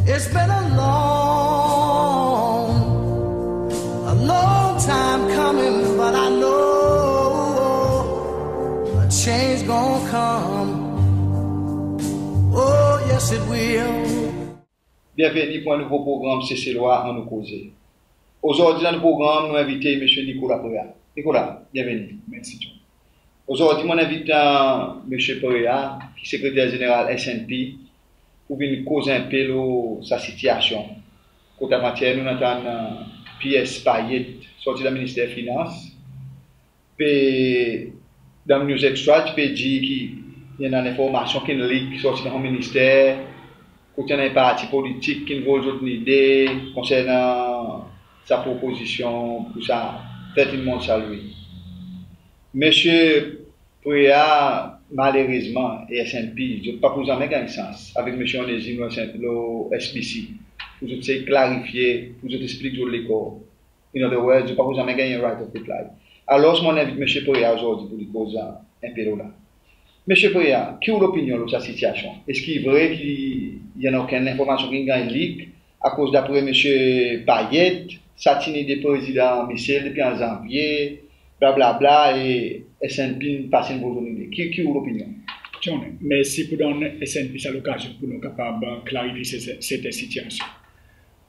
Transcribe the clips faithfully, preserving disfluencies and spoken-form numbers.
It's been a long, a long time coming, but I know a change gonna come. Oh, yes, it will. Byenveni pour en nouvo progranm Seselwa Annou Koze. Ozordi dan nou progranm nou envite Msye Nicolas Préa. Nicolas, byenveni. Mersi John. Ozordi mon envit Msye Préa, ki Sekreter Zeneral SNP, pour vin koz en pe lo sa sitiasyon. Kot avantyer nou'n antann PS Payet sorti dan Minister Finans, pe dan News Extra, ti pe dir ki i annan lenformasyon ki'n leak sorti dan son minister, kot i annan en parti politik ki'n vol zot nide konsernan sa propozisyon pour sa thirteen month salary. Msye Préa, malerezman, e SNP, zot pa pou zanmen ganny sans avek Msye Onésime lo SNP, lo SBC, pour zot esey klarifye, pour zot eksplik zot lekor. In other words, zot pa pou zanmen ganny en right of reply. Alors mon envit Msye Préa ozordi pour li koz en pe lo la. Msye Préa, ki ou lopinyon lo sa sitiasyon? Eski i vre ki i annan okenn lenformasyon ki'n ganny leak? Akoz dapre Msye Payet, sa ti nide Prezidan Michel depi an Zanvye, blablabla, e SNP in pas en bout nide. Ki, ki ou lopinyon? John, mersi pour donn SNP sa lokazyon pour nou kapab klarifye se, serten sitiasyon.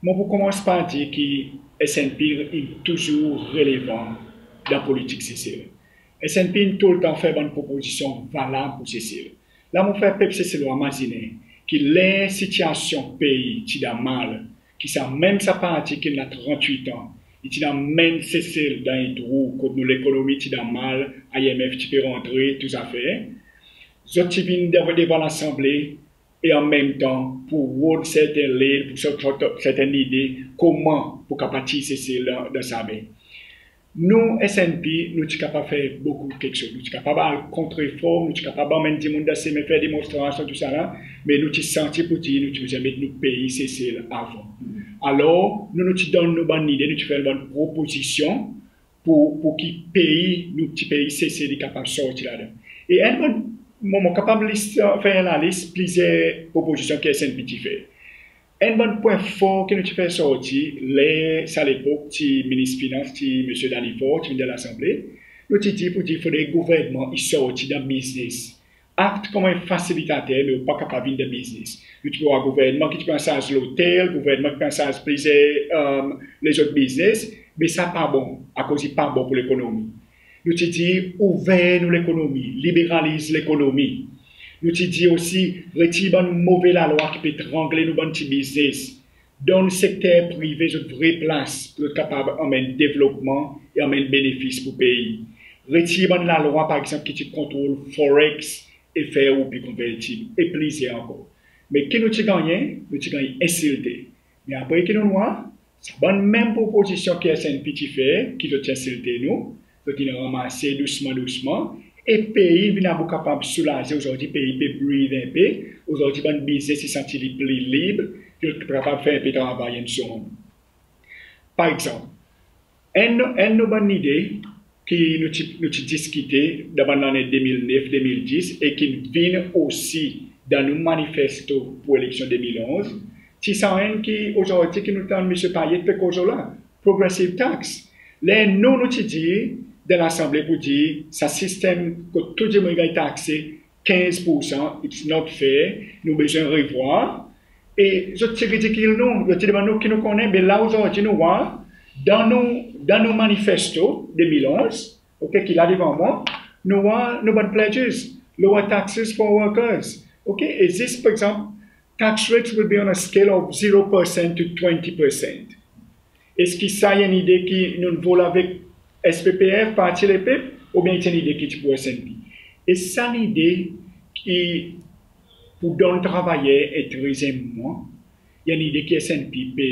Mon pou konmans par dir ki SNP in touzour relevan dan politik Sesel. SNP in toultan fer bann propozisyon valab pour Sesel. La mon fer pep Seselwa mazinen ki ler sitiasyon pei ti dan mal, ki sa menm sa parti ki'n la trant-wit an, i ti'n anmenn Sesel dan en trou kot nou lekonomi ti dan mal, IMF ti pe rantre, tou zafer. Zot ti vin devan, devan Lasanble, e an menm tan pour rod serten led, pour sort, sort serten lide, konman pour kapab tir Sesel dan, dan sa ben. Nou, SNP, nou ti kapab fer bokou keksoz. Nou ti kapab al kont reform, nou ti kapab anmenn dimoun dan semen, fer demonstrasyon, tou sa la, me nou ti santi pour dir nou ti bezwen met nou pei Sesel avan. Alor, nou, nou ti donn nou bann nide, nou ti fer bann propozisyon pour, pour ki pei, nou pti pei Sesel i kapab sorti ladan. E en bann, mon, mon kapab lis, fer lalis plizyer propozisyon ki SNP ti fer. En bann pwen for ki nou ti fer sorti, ler sa lepok ti Minis Finans, ti Msye Danny Faure, ti vin dan Lasanble, nou ti dir pour dir fodre gouvernman i sorti dan biznes. Act konman en fasilitater, me ou pa kapab vin dan biznes. Nou ti pe war gouvernman ki ti pran ansarz lotel, gouvernman ki pran ansarz plizyer, e, lezot biznes, me sa pa bon, akoz i pa bon pour lekonomi. Nou ti dir ouver nou lekonomi, liberaliz lekonomi. Nou ti dir osi retir bann move lalwa ki pe trangle nou bann pti biznes. Donn sekter prive zot vre plas pour zot kapab anmenn devlopman e anmenn benefis pour pei. Retir bann lalwa, par egzanp, ki ti kontrol forex e fer roupi konvertib, e plizyer ankor. Me ki nou ti gannyen? Nou ti ganny ensilte. Me apre ki nou'n war, sa bann menm propozisyon ki SNP ti fer, ki zot ti ensilte nou, zot in ranmase dousman, dousman, e pei in vin about kapab soulaze. Ozordi pei pe breathe en pe, ozordi bann biznes i santi li pli lib, zot kapab fer en pe travay and so on. Par egzanp, en, en nou bann nide ki nou ti, nou ti diskite dan bann lannen de mil nef, de mil dis, e ki'n vin osi dan nou manifesto pour eleksyon de mil onz, ti sa enn ki ozordi ki nou tann Msye Payet pe koz lo la, progressive tax. Ler nou, nou ti dir dan Lasanble pour dir sa sistenm kot tou dimoun i ganny takse kenz poursan, it's not fair, nou bezwen revwar. E zot ti ridikil nou, zot ti demann nou ki nou konnen, me la ozordi nou war, dan nou, dan nou manifesto de mil onz, oke, ki la devan mwan, nou war nou bann pledges, lower taxes for workers, oke, e zis, par egzanp, tax rates will be on a scale of zero percent to twenty percent. Eski sa i en nide ki nou'n vol avek SPPF, Parti Lepep, oubyen i ti en nide ki ti pour SNP? E sa nide ki pour donn travayer en trezyenm mwan, i en nide ki SNP pe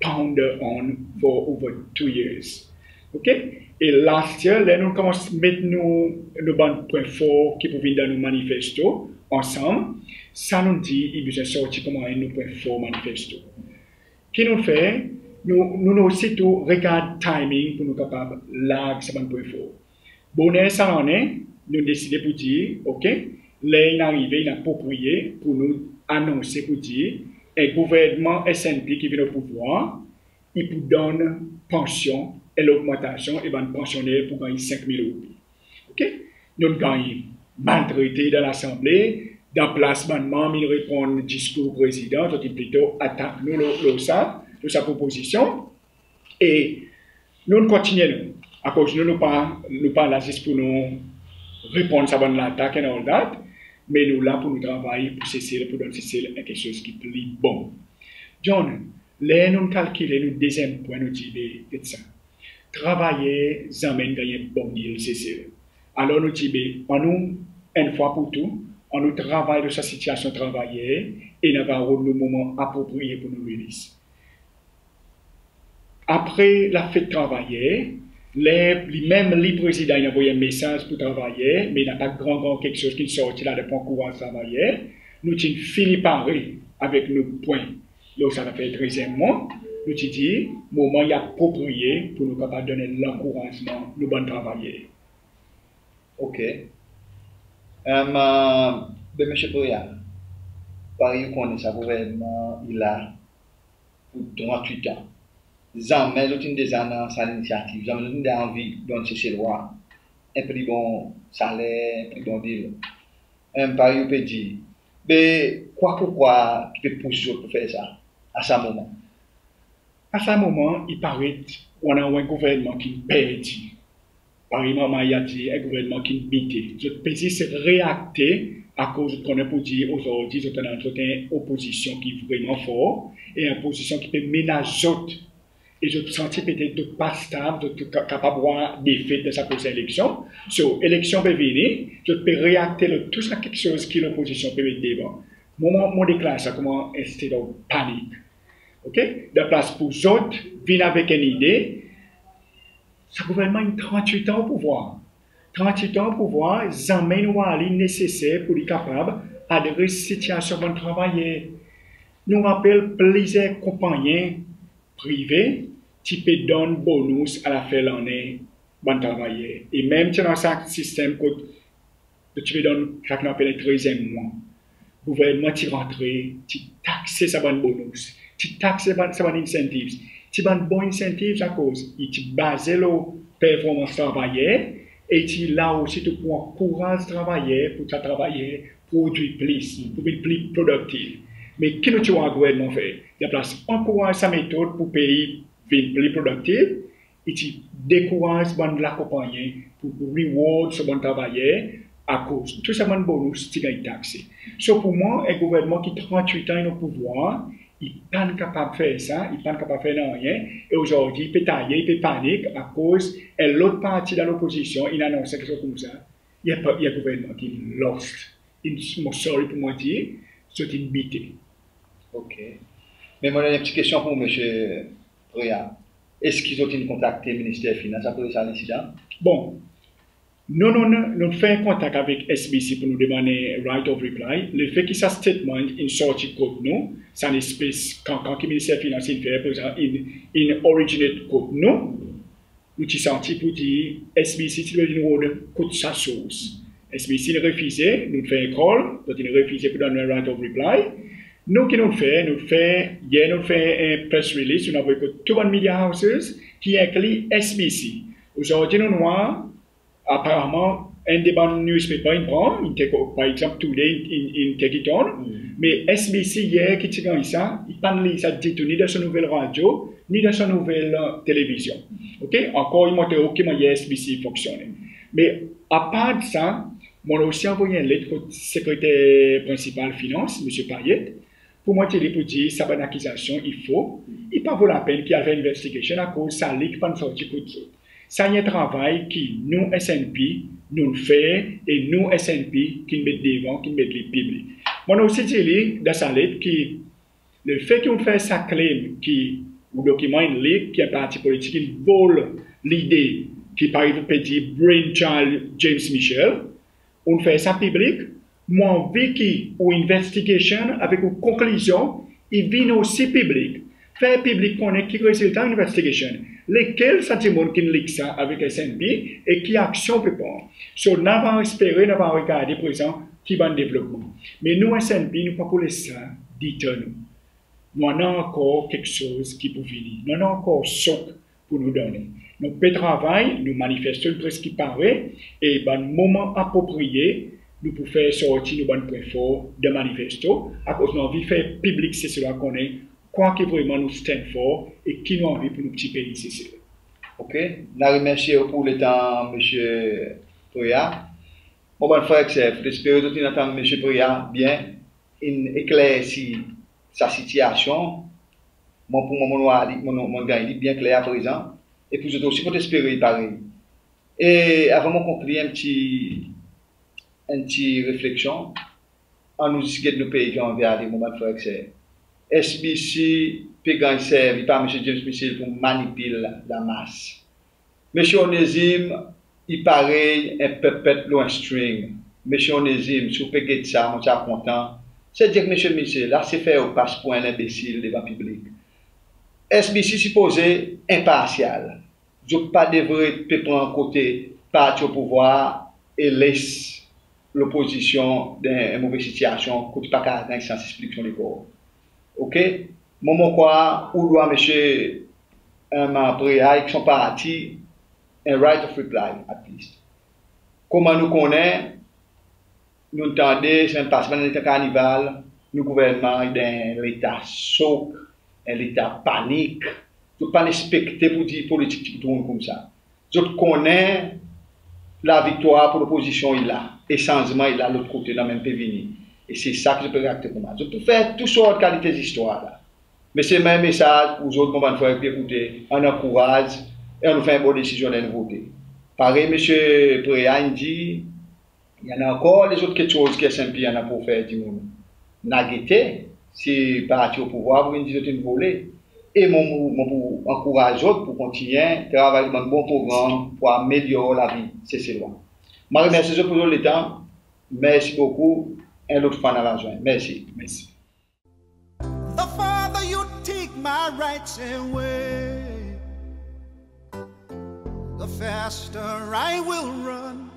ponder on for over two years. Oke? E last year, ler nou konmans met nou, nou bann pwen for ki pour vin dan nou manifesto ansanm, sa nou dir i bezwen sorti konman en nou pwen for manifesto. Ki nou fer? Nou, nou, nou osi tou regard timing pour nou kapab larg sa bann pwen for. Boner sa lannen, nou deside pour dir, oke, ler in arive, in apropriye pour nou anonse pour dir, En gouvernman SNP ki vin o pouvwar, i pou donn pansyon, en logmantasyon, e bann pansyoner pou ganny senk mil roupi. OK? Nou'n ganny maltrete dan Lasanble, dan plas bann manm in reponn diskour Prezidan, zot in plito atak nou lo, lo sa, lo sa propozisyon. E nou'n kontinyen nou. Akoz nou, nou pa, nou pa la zis pour nou reponn sa bann latak and all that, me nou la pour nou travay pour Sesel, pour donn Sesel en keksoz ki pli bon. John, ler nou'n kalkile nou dezyenm pwen, nou dir be, get sa. Travayer zanmen in ganny en bon deal Sesel. Alor nou dir be, annou, enn fwa pour tou, annou travay lo sa sitiasyon travayer, e nou ava rod nou moman apropriye pour nou rilis. Apre lafet travayer, ler li menm li Prezidan in anvoy en mesaz pour travayer, me napa gran, gran keksoz ki'n sorti ladan pour ankouraz travayer, nou ti'n fini pare avek nou pwen lo sa zafer trezyenm mwan, nou ti dir, moman i apropriye pour nou kapab donn lankourazman nou bann travayer. OK. Em, be, Msye Preah, parey ou konnen sa gouvernman i la pour trannwit an. Zanmen zot in deza annan sa linisyativ, zanmen zot in deza anvi donn Seselwa en pli bon saler, en pli bon deal. Em, parey ou pe dir, be, kwa, kwa ki pe pous zot pour fer sa, a sa moman? A sa moman, i paret ou annan en gouvernman ki'n perdi. Parey manman i a dir, en gouvernman ki'n bite. Zot pe zis reakte akoz zot konnen pour dir ozordi zot annan, zot annan en opozisyon ki vreman for, e en opozisyon ki pe menas zot. E zot santi petet zot pa stab, zot ka-, kapab war defet dan sa prosen eleksyon. So, eleksyon pe vini, zot pe reakte lo tou sa keksoz ki lopozisyon pe met devan. Mwan, mon, mon deklar sa konman en state of panic. OK? Dan plas pour zot vin avek en ide, sa gouvernman in trannwit an o pouvwar. Trannwit an o pouvwar, zanmen in war li neseser pour li kapab adres sitiasyon bann travayer. Nou rapel plizyer konpannyen prive ti pe donn bonus a lafen lannen bann travayer. E menm ti annan sa sistenm kot zot ti pe donn sa ki nou apel trezyenm mwan. Gouvernman ti rantre, ti takse sa bann bonus, ti takse bann, sa bann incentives. Ti bann bon incentives akoz i ti baze lo performans travayer, e ti la osi tou pour ankouraz travayer, pour sa travayer prodwi plis, pour vin pli prodiktif. Me ki nou ti war gouvernman fer? Dan plas ankouraz sa metod pour pei vin pli prodiktif, i ti dekouraz bann lakonpannyen pour reward sa bann travayer, akoz tou sa bann bonus ti ganny takse. So pour mwan, en gouvernman ki trannwit an in o pouvwar, i pa'n kapab fer sa, i pa'n kapab fer nanryen, e ozordi i pe taye, i pe panik, akoz en lot parti dan lopozisyon in anons keksoz koumsa, i a pa, i a gouvernman ki lost. In, mon sorry pour mwan dir, zot in bite. OK. Me mon annan en pti kestyon pour Msye Preah. Eski zot in kontakte Minister Finans apre sa lensidan? Bon, nou, nou, nou, nou fer kontak avek SBC pour nou demann right of reply. Lefe ki sa statement in sorti kot nou, sa en espes kankan ki Minister Finans in fer, prezan in, in originate kot nou. Nou ti santi pour dir SBC ti devret vin rod kot sa sours. SBC in refize, nou fer call, zot in refize pour donn nou right of reply. Nou ki nou fer, nou fer, yer nou fer en press release, nou anvoy kot tou bann media houses, ki enkli SBC. Ozordi nou'n war, aparaman, enn de bann newspaper in pran, in take, par egzanp, Today in, in, in take it on. Me SBC yer ki ti ganny sa, i pa'n lir sa ditou, ni dan son nouvel radyo, ni dan son nouvel, e, televizyon. OK? Ankor i montre ou ki mannyer SBC i fonksyonnen. Me apard sa, mon osi anvoy en let kot Sekreter Prensipal Finans, Msye Payet, pour mwan dir li pour dir sa bann akizasyon i fo, i pa vo lapenn ki al fer investigation akoz sa li ki pa'n sorti kot zot. Sa i en travay ki nou SNP nou'n fer e nou SNP ki'n met devan, ki'n met li piblik. Mon'n osi dir li dan sa let ki lefe ki ou'n fer sa claim ki ou dokiman in leak, ki en parti politik in vol lide ki parey ou pe dir brainchild James Michel, ou'n fer sa piblik, mon anvi ki ou investigation avek ou konklizyon i vin osi piblik. Fer piblik konnen ki rezilta investigation, lekel sa dimoun ki'n leak sa avek SNP e ki aksyon pe pran. So nou ava espere, nou ava regarde prezan ki bann devlopman. Me nou SNP nou pa pou les sa deter nou. nou annan ankor keksoz ki pou vini. Nou annan ankor sok pour nou donnen. Nou pe travay, nou manifesto in preski pare, e bann moman apropriye, nou pou fer sorti nou bann pwen for dan manifesto, akoz nou anvi fer piblik Seselwa konnen kwa ki vreman nou stand for e ki nou anvi pour nou pti pei Sesel. OK, nou remersye ou pour letan, Msye Prea. Mon bann frer ek ser, fotespere zot in antann Msye Prea byen, in eklersi sa sitiyasyon. Mon, pour mwan, mon war li, mon, mon ganny li byen kler aprezan. E pour zot osi, fotespere parey. E avan mon konklir, en pti, en pti refleksyon. Annou zis get nou pei ki anvi ale, mon bann frer ek ser. SBC pe ganny servi par Msye James Michel pour manipil lamas. Msye Onezime, i parey en puppet lo en string. Msye Onezime, si ou pe get sa, mon ti a kontan. Se dir ek Msye Michel, ase fer ou pas pour en lenbesil devan piblik. SBC sipoze enparsyal. Zot pa devret pe pran kote parti o pouvwar e les lopozisyon dan en move sitiyasyon kot i pa kapab ganny sans eksplik son lekor. OK? Mwan, mon krwar ou dwa, Msye, e, Prea, ek son parti, en right of reply, at least. Konman nou konnen, nou tande, semenn pase, pandan letan karnival, nou gouvernman i dan en leta sok, en leta panik. Zot pa'n ekspekte pour dir politik ti pou tourn koumsa. Zot konnen laviktwar pour lopozisyon i la, e sanzman i la lot kote, dan menm pe vini. E se sa ki zot pe reakte koumsa. Zot pou fer tou sort kalite zistwar la. Me se menm mesaz pour zot, mon bann frer ki ekoute, annou ankouraz, e annou fer en bon desizyon ler nou vote. Parey Msye Prea in dir, i annan ankor lezot keksoz ki SNP i annan pour ofer dimoun. Nou a gete, si parti o pouvwar, pour vin dir zot in vole. E mon, mon pou ankouraz zot pour kontinyen travay bann bon progranm pour amelyor lavi Seselwa. Mon remersye zot pour zot letan. Mersi bokou. En lot fwa nou a razwenn. Mersi. Mersi. The farther you take my rights away, the faster I will run.